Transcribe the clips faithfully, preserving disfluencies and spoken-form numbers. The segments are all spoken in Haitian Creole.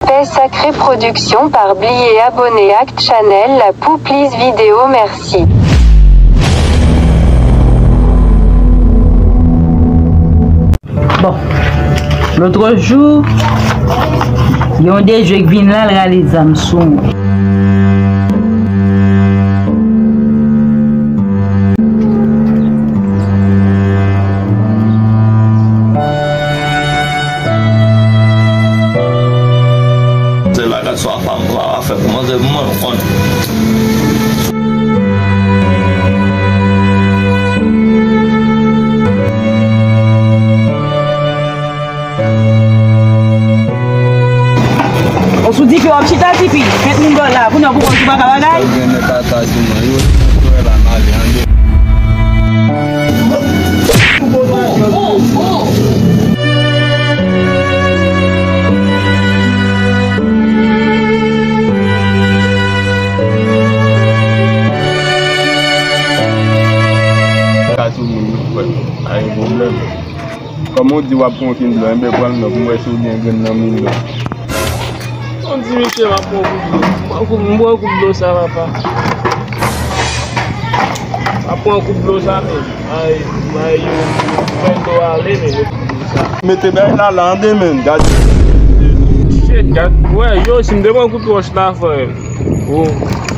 Respè Sacré Production pa bliye abòne ak channel la pou plis videyo, mèsi. Bon, lòt jou, gen yon dejwe k vin la, l rale zam sou mwen. Se bagay sa w ap fè pou manzè pou mwen, ou konn. Osou di ke w ap chita tipi, mèt moun dòla, kounye a w pou konn sou pa ka bagay. Yo gen nèg kaka sou mwen, yo, yo la male, an de. Ka sou moun, wi, frè. Pa gen pwoblèm. Kòman w di w ap pran yon kin dlo, enben pran l non, pou m wè si w gen grenn nan men w. Yon ti misye, m ap pran yon kout dlo. M pran yon kout, m pran yon kout dlo sa, papa. M ap pran yon kout dlo sa, men. Ay, ay, yo, yo fè dlo ale, men, yon kout dlo sa. Mete bay la, la, an de men, gade. Shit, gade. Wè, yo, si m te pran kout wòch la, frè. Oh,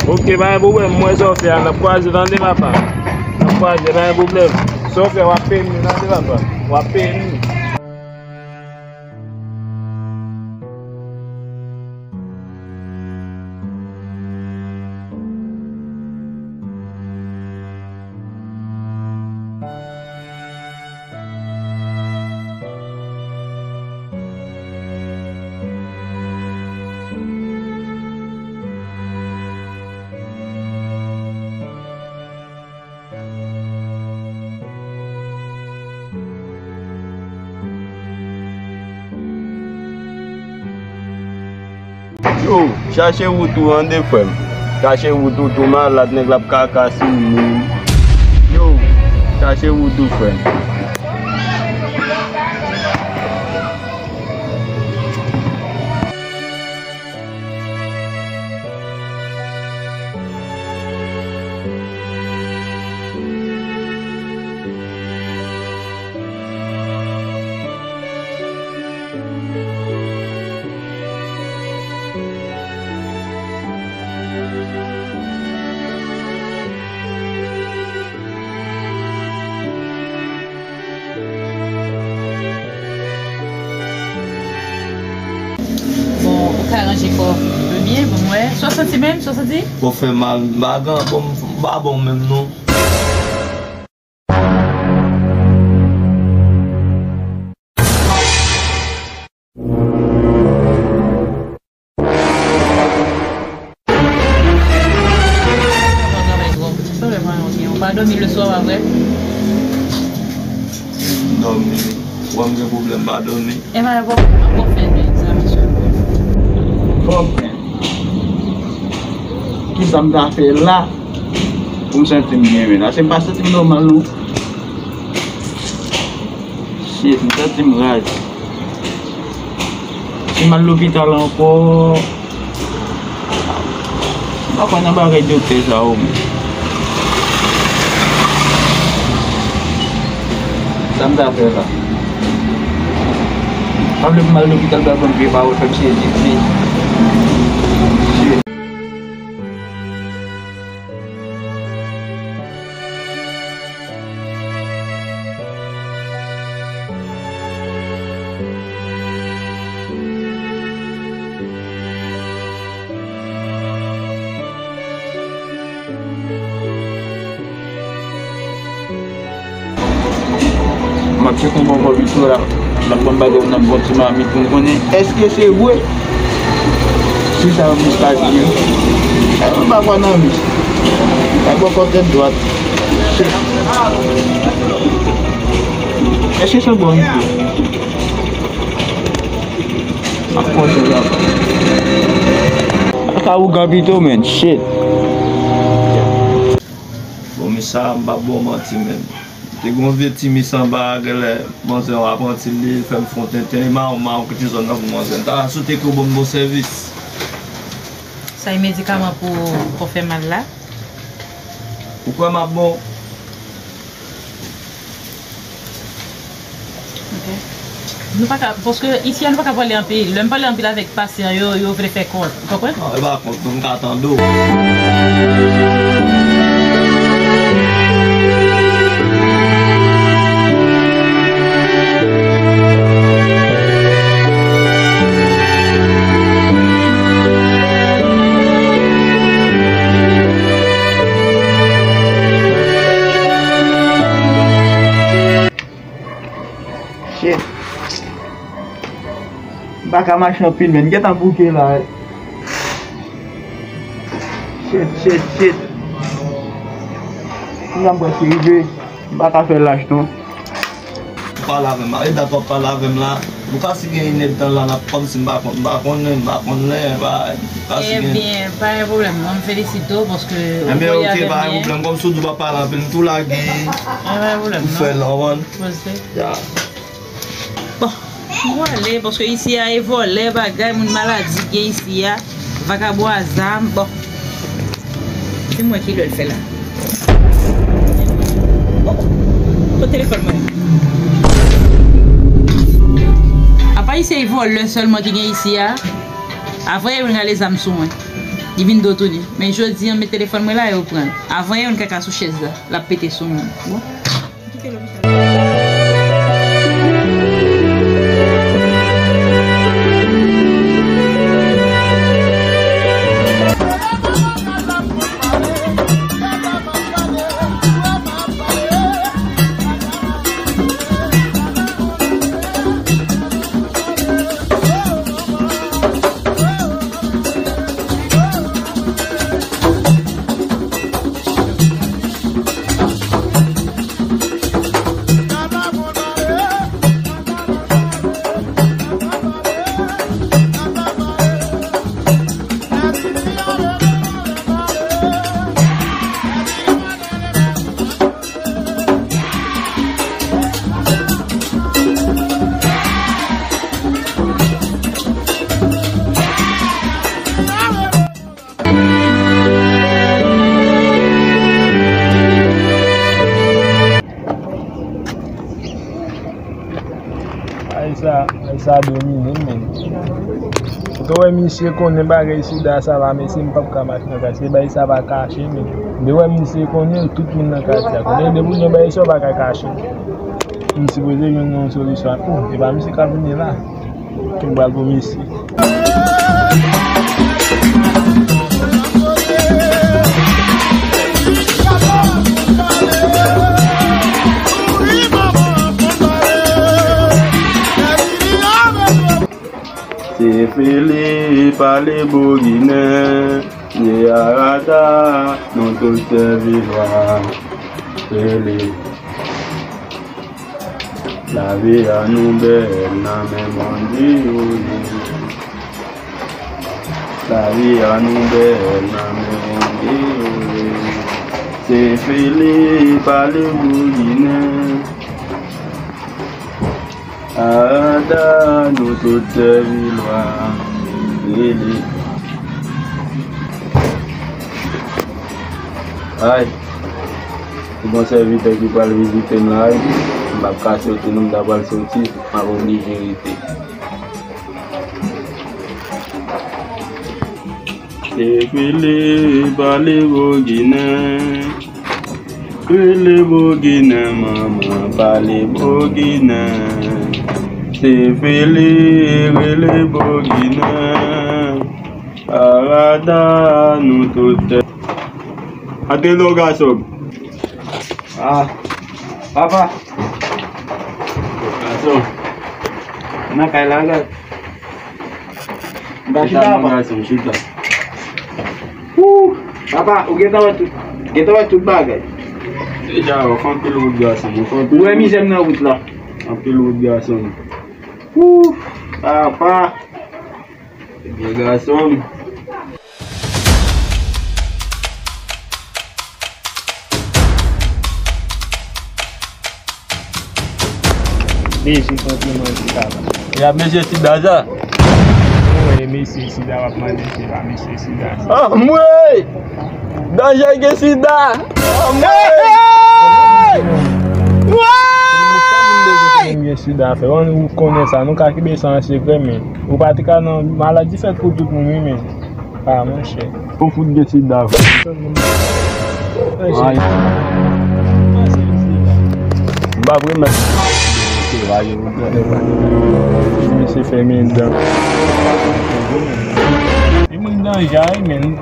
ok, pa gen pwoblèm, m wè sa w fè a, n ap kwaze, tande, papa. N ap kwaze, pa gen pwoblèm. Sa w fè, w ap peye m, tande, papa. W ap peye m. Yo, chache wout ou an de frè m. Chache wout ou tou malad, nèg la ap kaka sou nou. Yo, chache wout ou frè m. Bon, ou ka ranje kò w byen pou mwen. Sa w santi menm? Sa w santi? Kò fè mal, m pa gen anpòm, m pa bon menm non. Sa w lè mwen yon byen, ou pa dòmi leswa, pa vre? M dòmi. Wè m gen pwoblèm, m pa dòmi. E pa yon pwoblèm, m ap fè de egzanmen sou ou. Bon, men. Kisa m ta fè la pou m santi m byen, men? Ase m pa santi m nòmal, non. Shit, m santi m raz. Si m al lopital ankò, m pa kwè nan bagay doktè sa yo, men. Sa m ta fè la? Pa vle pou m al lopital, pral pran vye pawòl, fè m sezi, men. Shit. M ap tcheke yon bò bò pito la. L ap ban m bagay, yon bon ti mamit pou m konnen èske se vre. Si sa yo miskaji yo. Sa yo pa kwè nan vi. Sa bò kò tèt dwat. Èske se bò pito? Ap konte la. Sa ougan pito, men. Shit. Bon, men sa, m p ap ba w manti, men. Te gen yon vye ti mis anba, genlè manzè yon apranti li, li fè m fè yon tenten, li mawon, mawon kite zòn nan pou manzè. M ta swete ke w ban m bon sèvis. Sa e medikaman pou kò fè mal la? Ou kwè m ap bon? Ok. Nou pa ka, paske isi a nou pa ka pale anpil. Lè m pale anpil avèk pasyan yo, yo vle fè kont. Ou konprann? Non, e pa kont, non, m ka tande w. Shit. M pa ka mache anpil, men. Gentan bouke la. Shit, shit, shit. Kounya m prèske rive. M pa ka fè lach non. Ou pale avè m, e dat w ap pale avè m la. Nou ka si gen inèdtan la, n ap kòmsi m pa konn, m pa konnen, m pa konn lè, m pa, m pa si gen. Ebyen, pa gen pwoblèm non, m felisite w paske ou pale avè m byen. Ebyen, ok, pa gen pwoblèm. Kòmsi w di w pa pale anpil, m tou lage. E pa gen pwoblèm non. Ou fè l, w konprann? Poze. Ya. Bon, m prale, paske isi a e vòlè, bagay, moun maladi gen isi a, vakabon a zam, bon. Se mwen ki lè l fè la. Bon, kot telefòn mwen? Apa isi a e vòlè sèlman ki gen isi a? Avan yè youn rale zam sou mwen. Li vin do tounen. Men jodi a, m met telefòn mwen la, yo pran l. Avan yè youn kaka sou chèz la, l ap pete sou mwen. Bon. Ay sa, ay sa domine m, men. Ou te wè misye konnen bagay sida sa la, mesye, m p ap ka mache nan katye. Bagay sa pa kache, men. Ou te wè misye konnen l, tout moun nan katye a konnen l. Depi w gen bagay sa, w pa ka kache. M sipoze jwenn yon solisyon ak ou. E pa misye k ap vini la. Tout bal pou misye. Se Fili pale boginen, ye arata, nou tout sèvi lwa. Fili. Lavi a nou bèl nan men Bondye yo ye. Lavi a nou bèl nan men Bondye yo ye. Se Fili pale boginen. Ada nou tout sèvi lwa. Fili. Ay. Pou bon sèvitè ki pral vizite m la, wi. M p ap ka soti non, m ta pral soti, m ap oblije rete. Se Fili pale boginen. Fili boginen, manman pale boginen. Se Fili rele boginen. Arada nou tout. Antre non, gason. Ah, papa. Gason. Nan kay la, gad. Ba chita, papa. Gason, chita. Wou! Papa, ou gentan wè tout, gentan wè tout bagay. Deja, ou fè anpil wout, gason. Ou fè anpil wout. Ou wè mizè m nan wout la. Anpil wout, gason. Wou! Papa. Ebyen, gason. Bezwen konpliman sida. Y ap bezwen sida sa? Ou wè mesye sida w ap mande, se pa mesye sida. Anmwey! Danje gen sida! Anmwey! Woy! Moun gen sida fè. Ou konnen sa, nou ka kenbe sa an sekrè, men ou pa te ka nan maladi fèt pou tout moun, wi, men. Ah, monchè. Ou fout gen sida, vre. Ay. M pa vre, men. Misye fèmen dan. E moun dan jay, men.